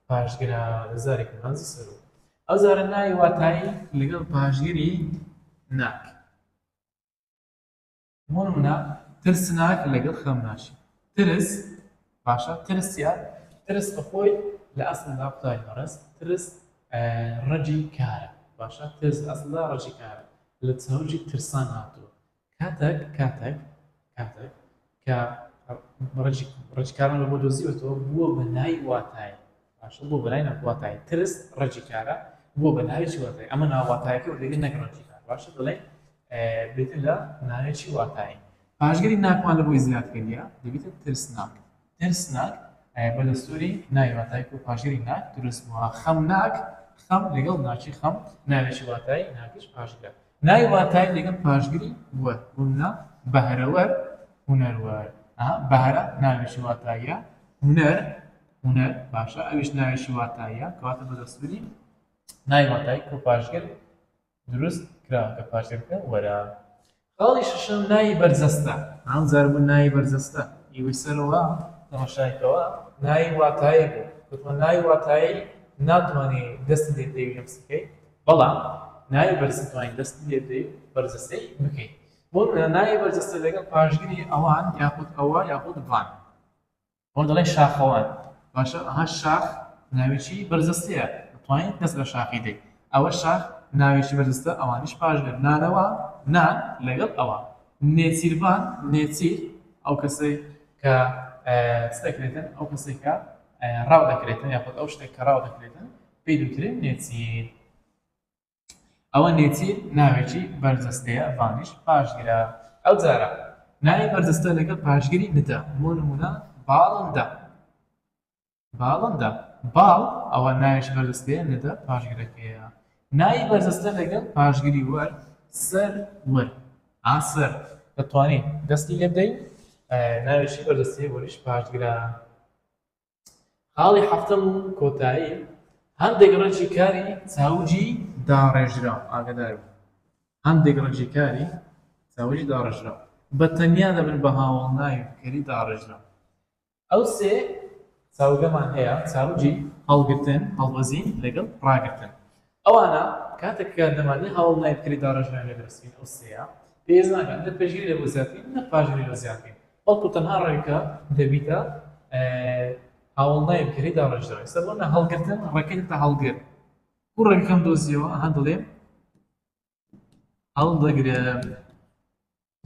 پاشگرە لە زاری کرمانجی سەروو. ئەو جارە ناوی واتایی لەگەڵ پاشگری ناک. بۆ نمونە ترسناک لەگەڵ خەمناکی. ترس باشە ترس چیە؟ ترس بەخۆی لە ئەسڵدا قوتابی بەڕێز ترس ڕەگی کارە. باشە ترس لە ئەسڵدا ڕەگی کارە لە چاوگی ترسان هاتووە. کاتێک کاتێک کاتێک کە ڕەگی کارمان بۆ دۆزیوەتەوە بووە بە ناوی واتایی. باشە بووە بە ناوی واتایی. ترس ڕەگی کارە بووە بە ناوێکی واتایی. ئەمە ناو واتایەکە وەردەگرین نەک ڕەگی کار. باشە دەڵێین بریتیە لە ناوێکی واتایی. پاشگری ناکمان لە بۆی زیاد کردیە دەبیتە ترسناک. ترسناک بە دەستوری ناوی واتایی کو پاشگری ناک دروست بووە. خەمناک خەم لەگەڵ ناکی خەم ناوێکی واتایی ناکیش پاشگرە. ناوی واتایی لەگەڵ پاشگری وەر بۆ نمونە بەهرەوەر هونەروەر. ئەها بەهرە ناوێکی واتاییە هونەر هونەر باشە ئەویش ناوێکی واتاییە کەواتە بە دەستوری ناوی واتایی کو پاشگر دروست کراوە کە پاشگرەکە وەرە. خاڵی شەشەم ناوی بەرجەستە. ئەم جار بوو ناوی بەرجەستە ئیوەی سەرەوە تەماشایکەوە ناوی واتایی بوو گوتمە ناوی واتایی ناتوانێ دەستی لێ بدەی و لەمسی بکەی بەڵام ناوی بەرجەستە توانین دەستی لێ بدەی و بەرجەستەی بکەی بۆ نمونە ناوی بەرجەستە لەگەڵ پاشگری ئەوان یاخود ئەوە یاخود ڤان بۆ دەڵێن شاخەوان باشە ئەها شاخ ناوێکی بەرجەستەیە دەتوانیت دەست لە شاخی دەی ئەوە شاخ ناوێکی بەرجەستە ئەوانیش پاشگر نانەوە نان لەگەڵ ئەوە نێچیرڤان نێچیر ئەو کەسەی کە چ دەکرێتن ئەو کەسێک کە ڕاو دەکرێتن یاخود ئەو شتێک کە ڕاو دەکرێتن پێی دوترێن نێچیر ئەوە نێچیر ناوێکی بەرجەستەیە ڤانیش پاشگرە. ئەوجارە ناوی بەرجەستە لەگەڵ پاشگری ندە بۆ نموونە باڵندە باڵندە باڵ ئەوە ناوێکی بەرجەستەیە ندە پاشگرەکەیە. ناوی بەرجەستە لەگەڵ پاشگری وەر سەر وەر ئا سەر دەتوانین دەستی لێ بدەین ناوێکی بەرجەستەیە وەریش پاشگرە. خاڵی حەفتەم و کۆتایی، هەندێک ڕەگی کاری چاوگی داڕێژراو، ئاگادار بن، هەندێک ڕەگی کاری چاوگی داڕێژراو بە تەنیا دەبن بە هاوەڵناوی بکەری داڕێژراو. ئەو سێ چاوگەمان هەیە، چاوگی هەڵگرتن، هەڵبەزین لەگەڵ ڕاگرتن. ئەوانە کاتێک کە دەمانەوێت هاوەڵناوی بکەری داڕێژراوی لێ دروست بکەین، ئەو سێیە پێویست ناکات نە پێشگری لێ بۆ زیاد بکەین نە پاشگری لۆ زیاد بکەین. بەڵکو تەنها ڕێگەکە دەبیتە هاوەڵناوی بکەری داڕێژراو. ئێستا بۆ نە هەڵگرتن ڕێگەکەی دەبێتە هەڵگر. کو ڕێگەکەم دۆزیەوە ئەها دەڵێم هەڵدەگرم.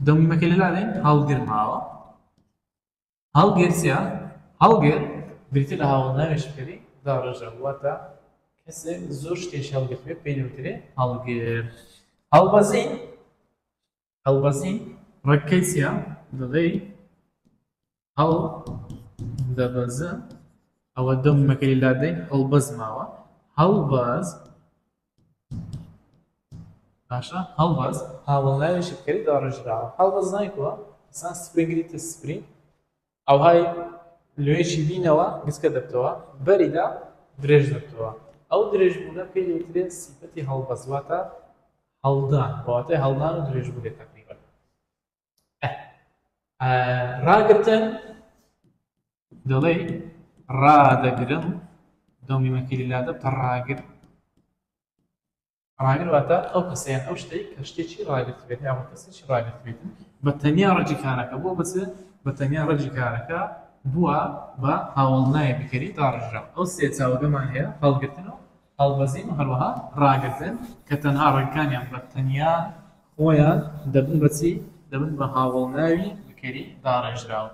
دەمیمەکەی لەلا دێن هەڵگر ماوە. هەڵگر چییە؟ هەڵگر بریتیە لە هاوەڵناوێکی بکەری داڕێژراو، واتە کەسێک زۆر شتێکی هەڵگرتبێ پێی دەوترێ هەڵگر. هەڵبەزین هەڵبەزین ڕێکەی چییە؟ دەڵێی هەڵ دەبەزم ئەوە دەمەکەی لادەین هەڵبەز ماوە هەڵبەز باشە هەڵبەز هاوەڵناوێکی بکەری داڕێژراوە هەڵبەز نایکووە ئینسان سپرینگری تە سپرین ئەوهای لۆیەکی بینەوە گچکە دەبتەوە بەریدا درێژ دەبتەوە ئەو درێژبوونە پێی دەوترێت سیفەتی هەڵبەز واتە هەڵدان بە واتای هەڵدان و درێژبوون دێت تەقریبەن. ڕاگرتن دەڵێی ڕادەگرم دۆمیمەکەی لادە بتە ڕاگر ڕاگر واتە ئەو کەسەیان ئەو شتەی کە شتێکی ڕاگرت بێت یاخود کەسێکی ڕاگرت بێتن بە تەنیا ڕەگی کارەکە بۆ بچێت بە تەنیا ڕەگی کارەکە بووە بە هاوەڵناوی بکەری داڕێژراو. ئەو سێ چاوگەمان هەیە هەڵگرتن و هەڵبەزین و هەروەها ڕاگرتن کە تەنها ڕەگەکانیان بە تەنیا خۆیان دەبن بە چی؟ دەبن بە هاوەڵناوی بکەری داڕێژراو.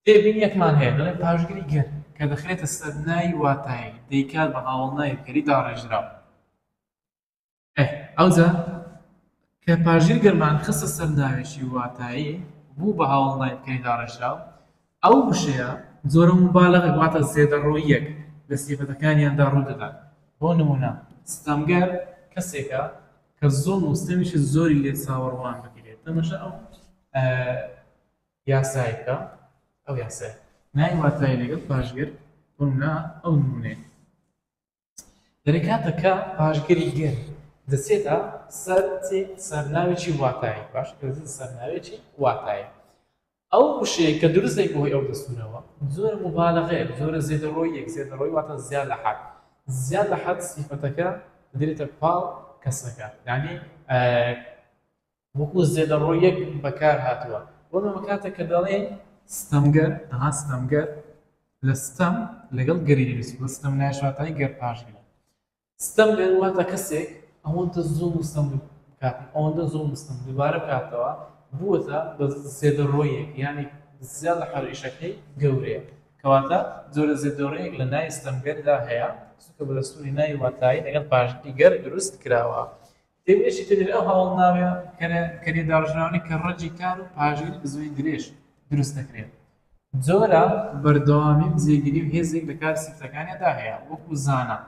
تێبینییەکمان هەیە دەڵێ پاشگری گر کە دەخرێتە سەر ناوی واتایی دەیکات بە هاوەڵناوی بکەری داڕێژراو. ئەوجا کە پاشگر گەرمان خستە سەر ناوێکی واتایی بوو بە هاوەڵناوی بکەری داڕێژراو، ئەو وشەیە جۆرە موبالەغەیەک واتە زێدەڕۆییەک لە سیفەتەکانیاندا ڕوو دەدات. بۆ نموونە ستەمگەر کەسێکە کە زوڵم و ستەمیشی زۆری لێ چاوەڕوان بکرێت. تەماشا ئەو یاسایە بکە، ئەو یاسایە ناوی واتایی لەگەڵ پاشگر، بۆ نموونە ئەو نموونەیە. دەرێ کاتە کە پاشگری گەر دەچێتە سەر چی؟ سەر ناوێکی واتایی. باش، کە دەچێتە سەر ناوێکی واتایی، ئەو وشەیە کە دروست دەبێت بەهۆی ئەو دەستوورەوە زۆرە موبالەغەیەک، زۆرە زێدەڕۆییەک، زێدەڕۆیی واتە زیاد لە حەد، زیاد لە حەد سیفەتەکە دەدرێتە پاڵ کەسەکە، یعنی وەکو زێدەڕۆیەک بەکار هاتووە. بۆ نموونە کاتێک کە دەڵێن ستەمگەر، ئەها ستەمگەر لە ستەم لەگەڵ گەری دروست بووە، ستەم نایش واتای گەر پاشگرە. ستەمگەر واتە کەسێک ئەوەندە زوڵم و ستەم بکات، ئەوەندە زوڵم و ستەم دووبارە بکاتەوە، بووەتە بە زێدەڕۆیەک، یعنی زیاد لە حەر ئیشەکەی گەورەیە. کەواتە جۆرە زێدەڕۆیەک لە ناوی ستەمگەردا هەیە، چونکە بە دەستوری ناوی واتایی لەگەڵ پاشگری گەر دروست کراوە. تێبینیشی تێدەری ئەو هەواڵناوە کەریە داڕژراوانەی کە ڕەگی کار و پاشگری بزوێنی درێژ دروست دەکرێت، جۆرە بەردەوامی و جێگیری و هێزێک لە کار سیفەتەکانیاندا هەیە، وەکو زانا،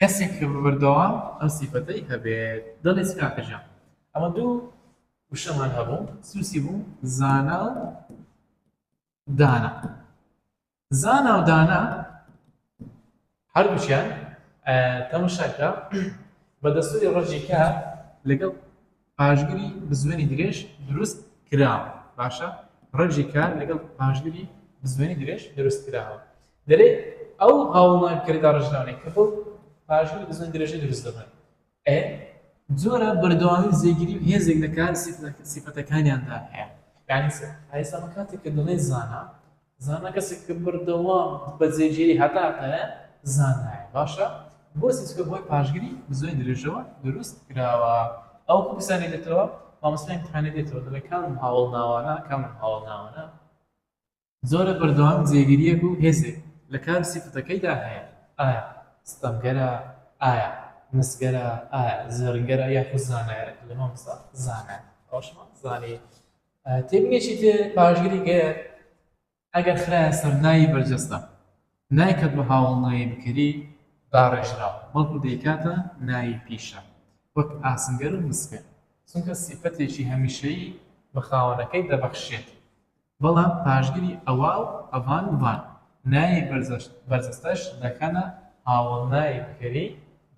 کەسێک کە بە بەردەوام ئەم سیفەتەی هەبێت. دەڵێ چ کاکە گیان؟ ئەمە دوو وشەمان هەبوو، سوسی بوو، زانا و دانا. زانا و دانا هەردووکیان تەماشاکە بە دەستوری ڕەگی کار لەگەڵ پاشگری بزوێنی درێژ دروست کراوە. باشە، ڕەگی کار لەگەڵ پاشگری بزوێنی درێژ دروست کراوە. دەرێ ئەو هاوڵناوی داڕێژراونەی کە بەو پاشگری بزوێنی درێژی دروست دەبن، ئێ جۆرە بەردەوامی و جێگیری و هێزێک لە کار سیفەتەکانیاندا هەیە. یعنی ئایسا ئەمە کاتێک کە دەڵێن زانا، زانا کەسێک کە بەردەوام بە جێگیری هەتا هەتایە زانایە. باشە، بۆ چی؟ چونکە بەهۆی پاشگری بزوێنی درێژەوە دروست کراوە. ئەو پرسیارەی دێتەوە، مامۆستای ئیمتیحانی دێتەوە دەڵێ کام هاوەڵناوانە، کام هاوەڵناوانە زۆرە بەردەوام جێگیرییەک و هێزێک لە کار و سیفەتەکەیدا هەیە، ئایا ستەمگەرە، ئایا مسگەرە، ئایا زێڕینگەرە یاخود زانایە؟ لە مامۆستا زانایە. ئەوەشمان زانی. تێبینیەکی تر، پاشگری گەر ئەگەر خرایە سەر ناوی بەرجەستە، نایکات بە هاوەڵناوی بکەری داڕێژراو، بەڵکو دەیکاتە ناوی پیشە، وەک ئاسنگەر و مسگەر، چونکە سیفەتێکی هەمیشەیی بە خاوەنەکەی دەبەخشێت. بەڵام پاشگری ئەوا و ئەڤان و ڤان ناوی بەرجەستەش دەکەنە هاوەڵناوی بکەری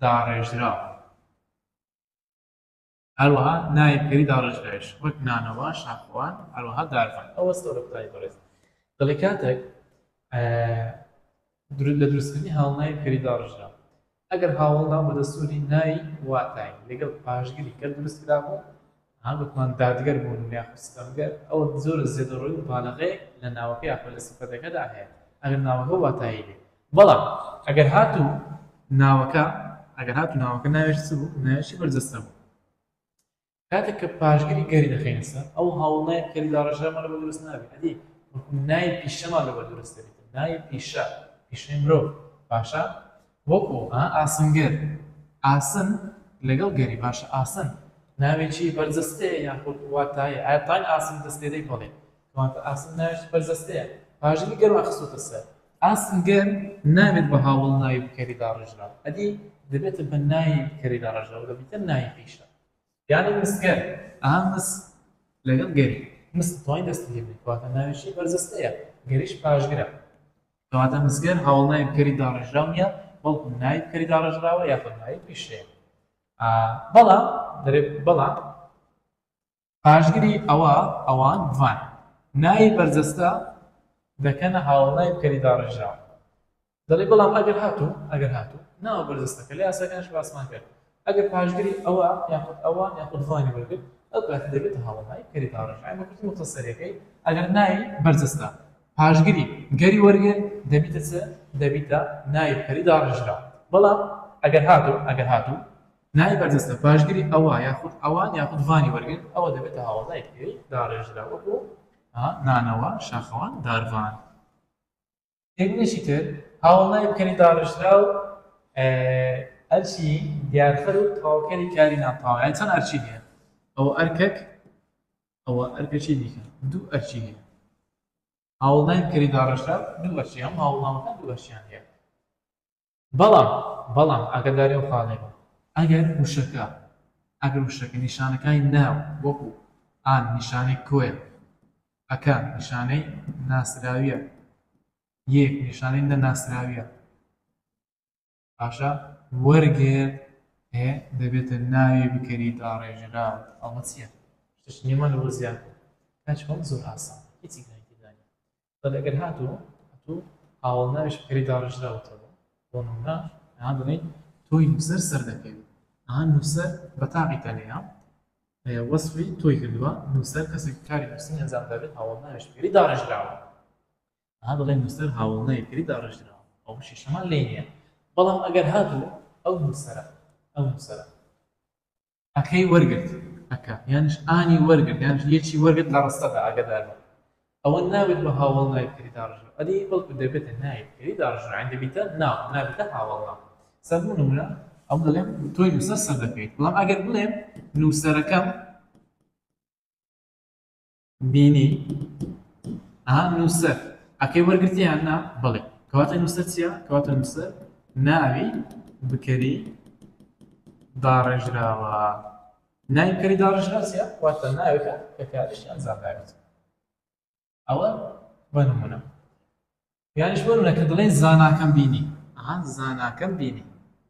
داڕێژراو. هەروەها ناوی بکەری داڕێژراویش وەک نانەوا، شاخەوان، هەروەها دارڤان. ئەوە ستۆرە قوتابی بەڕێز دەڵێ کاتێک لە دروستکردنی هاوەڵناوی بکەری داڕێژراو، ئەگەر هاوەڵناو بە دەستوری ناوی واتایی لەگەڵ پاشگری گەر دروست کرابوو، ها گوتمان دادگەر بوون یاخود ستەمگەر، ئەوە زۆر زێدەڕۆیی و مبالەغەیەک لە ناوەکە یاخود لە سیفەتەکەدا هەیە ئەگەر ناوەکە واتایی بێت. بەڵام ئەگەر هاتوو ناوەکە، ئەگەر هاتوو ناوەکە ناوێکی چ بوو؟ ناوێکی بەرجەستە بوو. کاتێک کە پاشگری گەری دەخەینە سەر، ئەو هاوڵناوی بکەری داڕێژراومان لەبۆ دروست نابێت، ئەدی بەڵکو ناوی پیشەمان لەبۆ دروست دەبێت، ناوی پیشە، پیشەی مرۆڤ. باشە، وەکو ئاسنگەر، ئاسن لەگەڵ گەری. باشە، ئاسن ناوێکی بەرجەستەیە یاخود واتایە؟ ئایا تاین ئاسن دەست لێدەی؟ بەڵێ. کەواتە ئاسن ناوێکی بەرجەستەیە، پاشگری گەرمان خستۆتە سەر. ئاسنگەر نابێت بە هاوڵناوی بکەری داڕێژراو، ئەدی دەبێتە بە ناوی بکەری داڕێژراو، دەبێتە ناوی پیشە. یانی مسگەر، ئەها مس لەگەڵ گەری، مس دەتوانین دەستی لێ بنێین، کەواتە ناوێکی بەرجەستەیە، گەریش پاشگرە. کەواتە مسگەر هاوڵناوی بکەری داڕێژراو نییە، بەڵکو ناوی بکەری داڕێژراوە یاخود ناوی پیشەیە. بەڵام دەرێ بەڵام پاشگری ئەوە، ئەوان، ڤان ناوی بەرجەستە دەکەنە هاوڵناوی بکەری داڕێژراو. دەڵێ بەڵام ئەگەر هاتوو، ئەگەر هاتوو ناوە بەرجەستەکە لە یاساکانش باسمان کرد، ئەگەر پاشگری ئەوە یاخود ئەوان یاخود ڤانی وەرگرت، ئەو کاتە دەبێتە هاوڵناوی بکەری داڕێژراو. بە کورتی موختصەریەکەی ئەگەر ناوی بەرجەستە پاشگری گەری وەرگرت دەبیتە چ؟ دەبیتە ناوی بکەری داڕێژراو. بەڵام ئەگەر هاتوو، ئەگەر هاتوو ناوی بەرجەستە پاشگری ئەوە یاخود ئەوان یاخود ڤانی وەرگرت، ئەوە دەبێتە هاوڵناوی بکەری داڕێژراو، وەکو نانەوا، شاخەوان، دارڤان. تێبینیشی تر، هاوڵناوی بکەری داڕێژراو. ئەرکی دیارخەر و تەواوکەری کاری ناتەواو. یانی چەند ئەرکی هەیە؟ ئەوە ئەرکەک، ئەوە ئەرکەکی دیکە، دوو ئەرکی هەیە. هاوڵناوی بکەری داڕێژراو دوو ئەرکی، هەموو هاوڵناوەکان دوو ئەرکیان هەیە. بەڵام بەڵام ئاگاداری ئەو خاڵەی بە، ئەگەر وشەکە ئەگەر وشەکە نیشانەکانی ناو وەکو ئان نیشانەی کۆیە، ئەکە نیشانەی ناسراویە، یەک نیشانەی نەناسراویە، باشە وەرگرت ئێ دەبێتە ناوی بکەری داڕێژراو. ئەوە چییە؟ شتێکی نوێمان لە بۆ زیاد کرد. کاکی خۆم زۆر ئاسانە، هیچی گرانی تێدا نییە. بەڵێ ئەگەر هاتوو هاتوو هاوەڵناویش بکەری داڕێژراوەتەوە، بۆ نمونە ئەها دەڵێین تۆی نووسەر سەردەکەوی. ئەها نووسەر بە تاقی تەنیا وەسفی تۆی کردووە، نووسەر کەسێک کاری نووسینی ئەنجام دابێت هاوەڵناویش بکەری داڕێژراوە. ئەها دەڵێن نووسەر هاوەڵناوی بکەری داڕێژراوە، ئەو شیشەمان لێی نییە. بەڵام ئەگەر هاتوو ئەو نووسەرە ئەو نووسەرە ئەکەی وەرگرت، ئەکە یانیش ئانی وەرگرت، یانیش یەکی وەرگرت لە ڕستەدا، ئاگادار بە ئەوە نابێت بە هاوەڵناوی بکەری داڕێژراو، ئەدی بەڵکو دەبێتە ناوی بکەری داڕێژراو، یانی دەبیتە ناو، نابێتە هاوەڵناو. سەر بۆ نمونە ئەم دەڵێم تۆی نووسەر سەردەکەویت، بەڵام ئەگەر بڵێم نووسەرەکەم بینی، ئەها نووسەر ئەکەی وەرگرتی یان نا؟ بەڵێ. کەواتە نووسەر چییە؟ کەواتە نووسەر ناوی بکەری داڕێژراوە. ناوی بکەری داڕێژراو چییە؟ واتە ناوێکە کە کارێکی ئەنجام دابێت. ئەوە بە نمونە. یانیش بۆ نمونە کە دەڵێن زاناکەم بینی، ئەها زاناکەم بینی،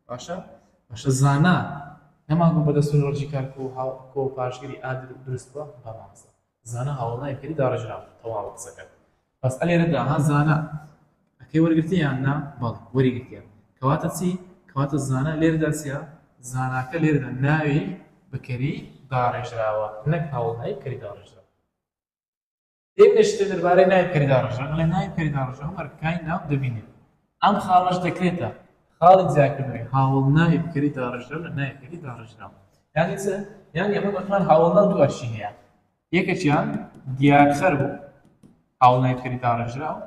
باشە باشە زانا نەمان گوت بە دەستوری ڕەجی کار کۆ کۆ پاشگری ئا دروست بووە؟ بە مامۆستا زانا هاوەڵناوی بکەری داڕێژراوە. تەواوە قسەکە. بەس ئەلێرەدا ها زانا ئەکەی وەرگرتیە یان نا؟ بەڵێ وەریگرتیە. کەواتە چی؟ کەواتە زانا لێرەدا چییە؟ زاناکە لێرەدا ناوی بکەری داڕێژراوە نەک هاوەڵناوی بکەری داڕێژراوە. دێمنە شتێ دەربارەی ناوی بکەری داڕێژراو. ئەڵێ ناوی بکەری داڕێژراو هەموو ئەرکەکانی ناو دەبینێت. ئەم خاڵەش دەکرێتە خاڵی جیاکردنەوەی هاوەڵناوی بکەری داڕێژراو لە ناوی بکەری داڕێژراو. یانی چ؟ یانی ئەمە گوتمان هاوەڵناو دوو ئەرکی هەیە، یەکێکیان دیارخەر بوو هاوەڵناوی بکەری داڕێژراو،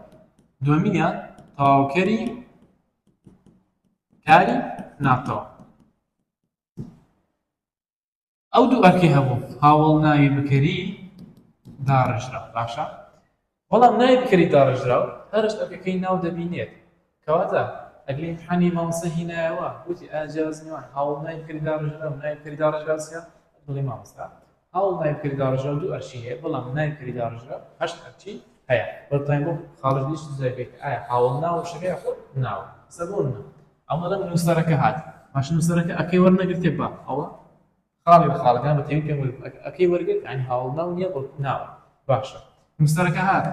دووەمینیان تەواوکەری کاری ناتەواو. ئەو دوو ئەرکەی هەبوو، هاوەڵناوی بکەری داڕێژراو. باشە بەڵام ناوی بکەری داڕێژراو هەرشت ئەرکەکەی ناو دەبینێت. کەواتە ئەگەر ئیمتحانی مامۆستا هینایەوە وتی ئایا جیاواز نێوان هاوەڵناوی بکەری داڕێژراو و ناوی بکەری داڕێژراو چییە؟ دڵی مامۆستا هاوەڵناوی بکەری داڕێژراو دوو ئەرکی هەیە، بەڵام ناوی بکەری داڕێژراو هەشت ئەرکی هەیە. بەتایم بۆ خاڵش لیست جای بکەیت کە ئایا هاوەڵناو وشەکە یاخود ناوە. ئێستا بۆ نمونە ئەمە دەڵێم نووسەرەکە هات، باشە نووسەرەکە ئەکەی وەرنەگرتێ با ئەوە خاڵی لە خاڵەکان بە تێوی پێم وەرگرت، ئەکەی وەرگرت یعنی هاوەڵناو نییە بەڵکو ناوە. باشە نووسەرەکە هات،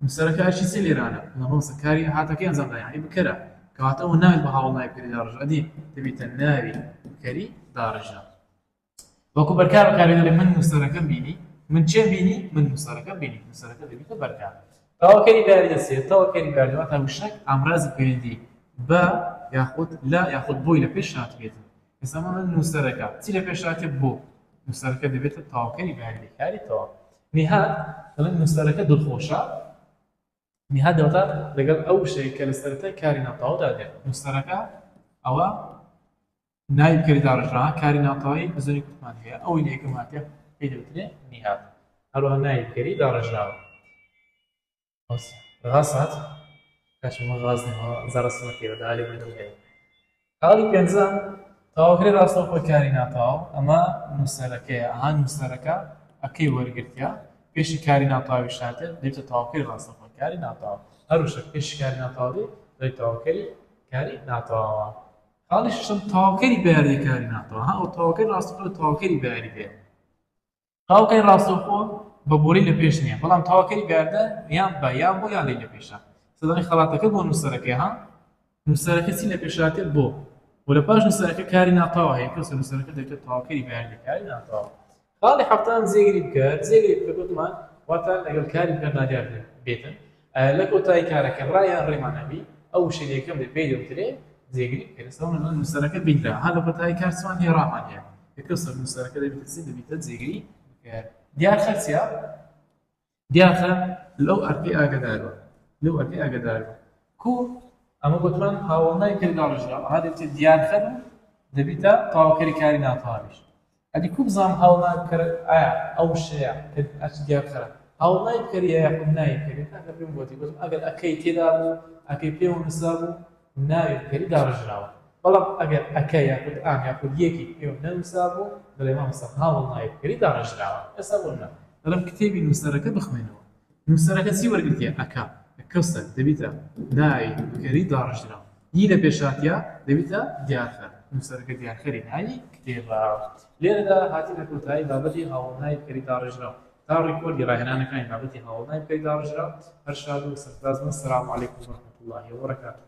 نووسەرەکە ئەرکی چی لێرانە؟ مامۆستا کاری هاتەکەی ئەنجام دا یعنی بکەرە، کەواتە ئەوە ناوی بە هاوەڵناوی بکەری داڕێژراو، ئەدی دەبیتە ناوی بکەری داڕێژراو. وەکو بەرکار بەکارێ دەڵێ من نووسەرەکەم بینی، من چێم بینی؟ من نووسەرەکەم بینی، نووسەرەکە دەبیتە بەرکار. تەواوکەری بەیاری دەچێت، تەواوکەری بەیاری واتە وشەک ئامرازی پەیوەندی بە یاخود لە یاخود بۆی لە پێش هاتبێتن. ئێستا من نووسەرەکە چی لە پێش هاتێ؟ بۆ. نووسەرەکە دەبێتە تەواوکەری بەیاری کاری تەواو. نیهاد دەڵێن نووسەرەکە دڵخۆشە. نیهاد دەوتا لەگەڵ ئەو وشەیە کە لە سەرەتای کاری ناتەواودا دێت. نووسەرەکە ئەوە ناوی بکەری داڕێژرا، کاری ناتەواوی بزوێنی کورتمان هەیە، ئەوەی لە یەکەم هاتیە پێی دەوترێ نیهاد. هەروەها ناوی بکەری داڕێژراوە. غاز هات کاچ من غاز نیمە زەڕەسمەکەی بە داوا لێبوردن هەیە. خاڵی پێنجەم تەواوکەری ڕاستەوخۆی کاری ناتەواو، ئەمە نووسەرەکەیە. ئەها نووسەرەکە ئەکەی وەرگرتیە پێشی کاری ناتەواویش هاتێ دەبێتە تەواوکەری ڕاستەوخۆی کاری ناتەواو. هەر وشە پێشی کاری ناتەواو دێ دەبێت تەواوکەری کاری ناتەواوە. خاڵی شەشەم تەواوکەری بەیاری کاری ناتەواو. ها ئەو تەواوکەری ڕاستەوخۆ تەواوکەری بەیاری دێ. تەواوکەری ڕاستەوخۆ بە بۆری لە پێش نییە، بەڵام تەواوکەری بەیاردە یان بە یان بۆ یان لێی لە پێشە. سەدەڵی خەڵاتەکە بۆ نووسەرەکەی، ها نووسەرەکە چی لە پێشاتێ؟ بۆ. و لە پاش نووسەرەکە کاری ناتەواو هەیە، کەسە نووسەرەکە دەبێتە تەواوکەری بەیاردە کاری ناتەواو. خاڵی حەفتان جێگری بکەر، جێگری بکەر گوتمان واتە لەگەڵ کاری بکەر نادیار بێتن. لە کۆتایی کارەکە ڕا یان ڕێمان هەبی ئەو وشەی یەکەم دێ پێی دەوترێ جێگری بکەر. ئێستا من نووسەرەکە بینرا، ها لە کۆتایی کار چمان هەیە؟ ڕامان هەیە. یەکەم سەر نووسەرەکە دەبیتە چی؟ دەبیتە جێگری بکەر. دیارخەر چییە؟ دیارخەر لەو ئەرکەی ئاگادار بە، لەو ئەرکەی ئاگادار بە. کو ئەمە گوتمان هاوەڵناوی کرداڕێژراو، ئەها دەبێتە دیارخەر و دەبیتە تەواوکەری کاری ناتەواویش. ئەدی کو بزانم هاوڵناوی بکەرە ئایا ئەو وشەیە کە ئەچ دیارخەرە هاوڵناوی بکەریە یاخود ناوی بکەری؟ کاکە پێم گۆتی گۆتم ئەگەر ئەکەی تێدا بوو ئەکەی پێوە نووسرا بوو ناوی بکەری داڕێژراوە بەڵام ئەگەر ئەکە یاخود ئان یاخود یەکی پێوە نەنووسرا بوو دەڵێ مامۆستا هاوڵناوی بکەری داڕێژراوە. ئێستا بۆ نمونە دەڵێم کتێبی نووسەرەکە بخوێنەوە نووسەرەکە چی وەرگرتیە؟ ئەکا. کەسە دەبیتە ناوی بکەری داڕێژراو. ی لە پێشاتیە دەبیتە دیارخەر. نووسەرەکە دیارخەری ناوی کتێبە. لێرەدا هاتینە کۆتایی بابەتی هاوەڵناوی بکەری داڕێژراو. تا ڕیکۆردی ڕاهێنانەکانی بابەتی هاوەڵناوی بکەری داڕێژراو. هەر شاد و سەرفراز بن. السلام علیکم ورحمة اللە وبرکاته.